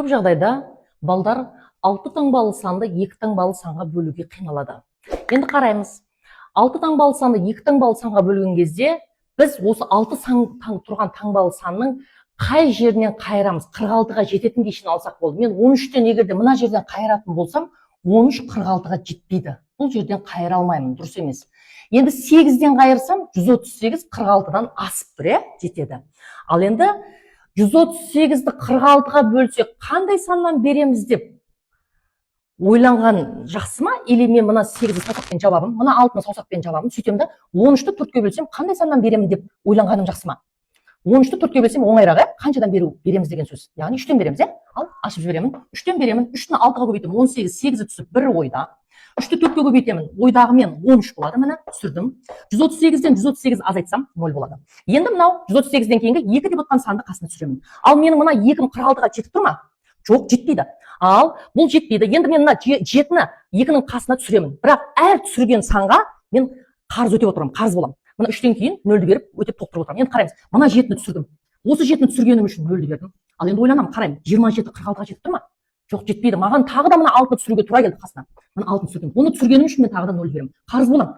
Көп жағдайда балдар алты таңбалы санды екі таңбалы санға бөлуге қиналады. Енді қараймыз: алты таңбалы санды екі таңбалы санға бөлген кезде біз осы алты сан, тұрған таңбалы санның қай жерінен қайырамыз? 46-ға жететінге шейін алсақ болды. Мен 13-тен егер де мына жерден қайыратын болсам, 13 46-ға жетпейді, бұл жерден қайыра алмаймын, дұрыс емес. Енді 8-ден қайырсам, 138 46-дан асып тұр, иә, жетеді. Ал енді 138-ді 46-ға бөлсек, қандай саннан береміз деп ойланған жақсы ма? Или мен мына 8-ді саусақпен жабамын, мына 6-ны саусақпен жабамын, сөйтемін да, 13-ті 4-ке бөлсем, қандай саннан беремін деп ойланғаным жақсы ма? 13-ті 4-ке бөлсем, оңайырақ, иә? Қаншадан береміз деген сөз, яғни 3-тен береміз, иә. Ал ашып жіберемін, 3-тен беремін. 3-ті 6-ға көбейтемін, 18, 8-і түсіп, 1 ойда. 3-ті 4-ке көбейтемін, ойдағымен 13 болады. Міне, түсірдім. 138-ден 138 азайтсам, 0 болады. Енді мынау 138-ден кейінгі 2 деп отқан санды қасына түсіремін. Ал менің мына 2-м 46-ға жетіп тұр ма? Жоқ, жетпейді. Ал бұл жетпейді. Енді мен мына 7-ні 2-нің қасына түсіремін, бірақ әр түсірген санға мен қарыз өтеп отырамын, қарыз боламын. Мына 3-тен кейін 0-ді беріп, өтеп, толықтырып отырамын. Енді қараймыз: мына 7-ні түсірдім, осы 7-ні түсіргенім үшін 0-ді бердім. Ал енді ойланамын, қараймын: 27 46-ға жетіп тұр ма? Жоқ, жетпейді. Маған тағы да мына 6-ны түсіруге тура келді қасына. Мына 6-ны түсірдім, оны түсіргенім үшін мен тағы да 0 беремін, қарыз боламын.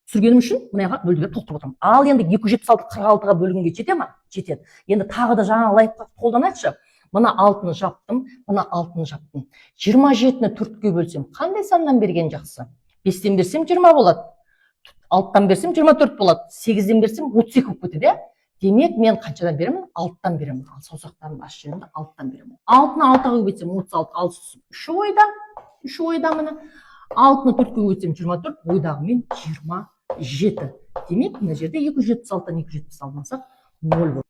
Түсіргенім үшін мына жаққа 0-ді беріп, толықтырып отырамын. Ал енді 276 46-ға бөлгенге жете ма? Жетеді. Енді тағы да жаңа лайфхак қолданайықшы. Мына 6-ны жаптым, мына 6-ны жаптым. 27-ні 4-ке бөлсем, қандай саннан берген жақсы? 5-тен берсем, 20 болады, 6-тан берсем, 24 болады, 8-ден берсем, 32 болып кетеді, иә. Демек, мен қаншадан беремін? 6-тан беремін. Ал саусақтарымды ашып жіберемін да, 6-тан беремін. 6-ны 6-ға көбейтсем, 36, 6 түсіп, 3 ойда, 3 ойда. Міне, 6-ны 4-ке көбейтсем, 24, ойдағымен 27. Демек, мына жерде 276-тан 276 алсақ, 0.